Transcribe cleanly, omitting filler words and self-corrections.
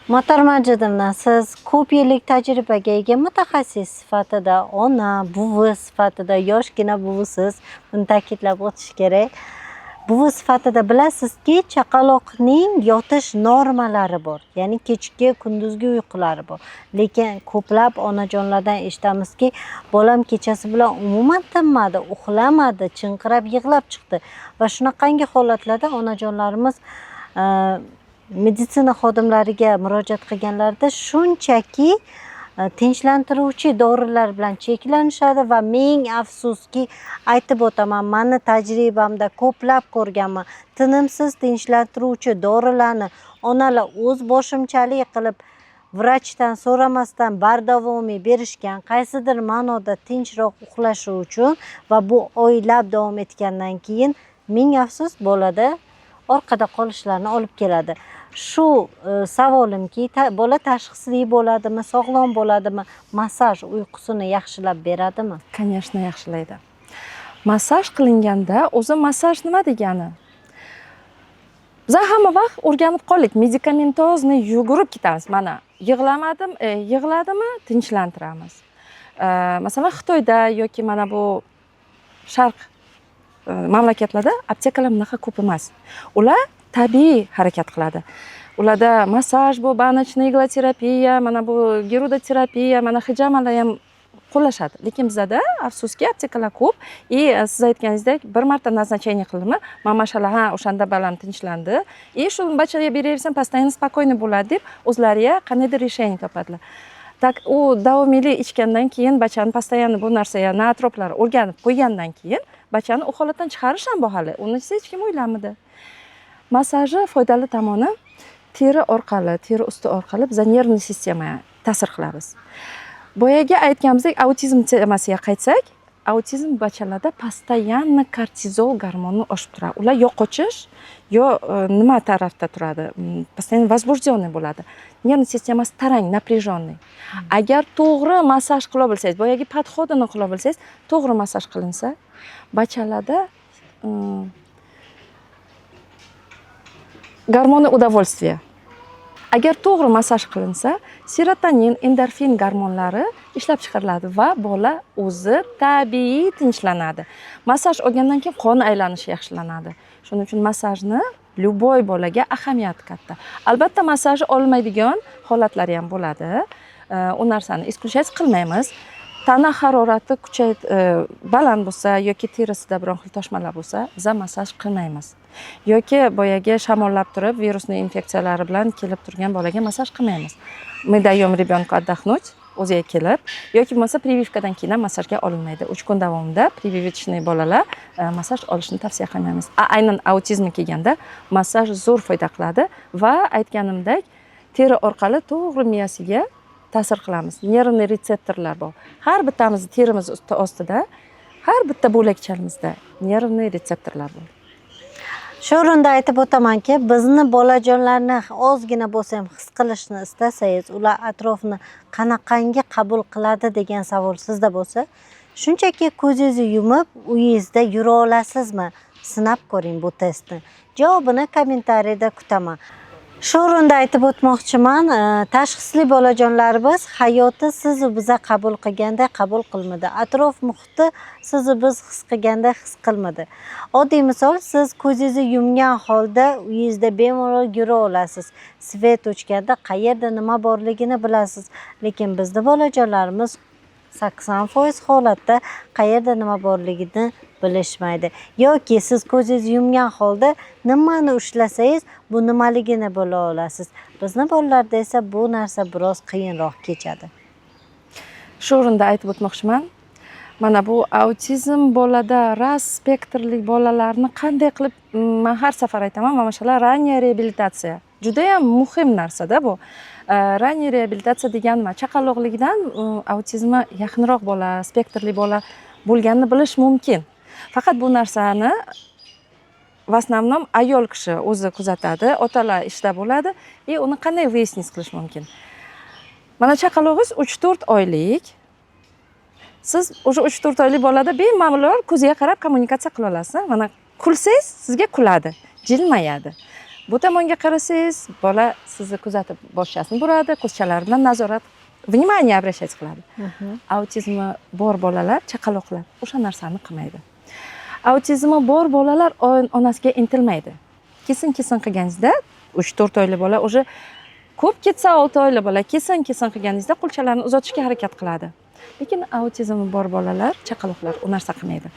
Matar Majidovna, siz ko'p yillik tajribaga ega mutaxassis sifatida, ona, buvi sifatida, yoshgina buvisiz, buni ta'kidlab o'tish kerak. Buvi sifatida bilasizki, chaqaloqning yotish normalari bor, ya'ni kechki, kunduzgi uyqulari bor. Lekin ko'plab onajonlardan eshitamizki, bolam kechasi bilan umuman tinmadi, uxlamadi, chinqirab yig'lab chiqdi. Va shunaqangi holatlarda onajonlarimiz meditsina xodimlariga murojaat qilganlarida shunchaki tinchlantiruvchi dorilar bilan cheklanishadi va ming afsuski aytib o'taman, mani tajribamda ko'plab ko'rganman, tinimsiz tinchlantiruvchi dorilarni onalar o'z boshimchalik qilib vrachdan so'ramasdan bardavomiy berishgan, qaysidir ma'noda tinchroq uxlashi uchun, va bu oylab davom etgandan keyin ming afsus bolada orqada qolishlarni olib keladi. Shu savolimki, bola tashxisli bo'ladimi, sog'lom bo'ladimi, massaj uyqusini yaxshilab beradimi? Конечно, yaxshilaydi. Massaj qilinganda, o'zi massaj nima degani? Biza hamma vaqt o'rganib qoldik, медикаментозный yugurib ketamiz. Mana yig'lamadim, yig'ladimi, tinchlantiramiz. Masalan, Xitoyda yoki mana bu sharq mamlakatlarda aptekalar bunaqa ko'p emas. Ular tabiiy harakat qiladi. Ularda massaj, bu баночный иглотерапия, mana bu гирудотерапия, mana hijamalar ham qo'llashadi. Lekin bizada, afsuski, aptekalar ko'p и siz aytganingizdek, bir marta назначение qildimi, mamashalar, ha, o'shanda balam tinchlandi и shu bachaga beraversam, постоянно спокойный bo'ladi deb o'zlariga qandaydir решение topadilar. Так u davomiylik ichgandan keyin bachani постоянно bu narsaga nootroplar o'rganib qo'ygandan keyin bachani u holatdan chiqarish ham bu hali uni hech kim o'ylamadi. Massajni foydali tomoni, teri orqali, teri usti orqali biza нервный sistemaga ta'sir qilamiz. Boyagi aytganimizdek, autizm temasiga qaytsak, autizm bachalarda постоянно kortizol gormoni oshib turadi. Ular yo qochish, yo nima tarafda turadi, постоянно возбужденный bo'ladi, нервный sistemasi tarang, напряженный. Agar to'g'ri massaj qila bilsangiz, boyagi подход ini qila bilsangiz, to'g'ri massaj qilinsa, bachalarda гормоны удовольствия, agar to'g'ri massaj qilinsa, serotonin, endorfin gormonlari ishlab chiqariladi va bola o'zi tabiiy tinchlanadi. Massaj olgandan keyin qon aylanishi yaxshilanadi. Shuning uchun massajni любой bolaga ahamiyati katta. Albatta, massaj olmaydigan holatlari ham bo'ladi. U narsani исключать qilmaymiz. Tana harorati kuchayib baland bo'lsa yoki terisida biron xil toshmalar bo'lsa, biza massaj qilmaymiz. Yoki boyagi shamollab turib, virusli infeksiyalari bilan kelib turgan bolaga massaj qilmaymiz. Мы даем ребенку отдохнуть, o'ziga kelib, yoki bo'lmasa прививка dan keyin ham massajga olinmaydi. 3 kun davomida прививочный bolalar massaj olishni tavsiya qilmaymiz. A aynan autizmga kelganda massaj zo'r foyda qiladi va aytganimdek, teri orqali to'g'ri miyasiga ta'sir qilamiz. Нервный retseptorlar bor har bittamizni terimiz ostida, har bitta bo'lakchamizda нервный retseptorlar bor. Shu o'rinda aytib o'tamanki, bizni bolajonlarni ozgina bo'lsa ham his qilishni istasangiz, ular atrofni qanaqangi qabul qiladi degan savol sizda bo'lsa, shunchaki ko'zingizni yumib uyingizda yura olasizmi, sinab ko'ring bu testni. Javobini kommentariyda kutaman. Shu o'rinda aytib o'tmoqchiman, tashxisli bolajonlarimiz hayoti sizu biza qabul qilganday qabul qilmadi, atrof muhiti sizu biz his qilganday his qilmadi. Oddiy misol, siz ko'zingizni yumgan holda uyingizda bemalol yura olasiz, свет o'chganda qayerda nima borligini bilasiz, lekin bizni bolajonlarimiz 80% holatda qayerda nima borligini bilishmaydi. Yoki siz ko'zingizni yumgan holda nimani ushlasangiz, bu nimaligini bila olasiz. Bizni bolalarda esa bu narsa biroz qiyinroq kechadi. Shu o'rinda aytib o'tmoqchiman, mana bu autizm bolada, RAS spektrli bolalarni qanday qilib, man har safar aytaman, mana shular ранняя реабилитация judayam muhim narsada bu. Ранняя реабилитация degani nima? Chaqaloqlikdan autizmi yaqinroq bola, spektrli bola bo'lganini bilish mumkin. Faqat bu narsani в основном ayol kishi o'zi kuzatadi, otalar ishda bo'ladi. И uni qanday выяснить qilish mumkin? Mana chaqalog'ingiz 3-4 oylik, siz o'sha 3-4 oylik bolada bemalol ko'ziga qarab kommunikatsiya qila olasiz. Mana kulsangiz, sizga kuladi, jilmayadi. Bu tomonga qarasangiz, bola sizni kuzatib boshchasini buradi, ko'zchalari bilan nazorat, внимание обращать qiladi. Autizmi bor bolalar, chaqaloqlar o'sha narsani qilmaydi. Autizmi bor bolalar onasiga intilmaydi. Kesin kesin qilganingizda, 3-4 oyli bola, уже ko'p ketsa 6 oyli bola, kesin kesin qilganingizda qo'lchalarini uzatishga harakat qiladi. Lekin autizmi bor bolalar, chaqaloqlar u narsa qilmaydi.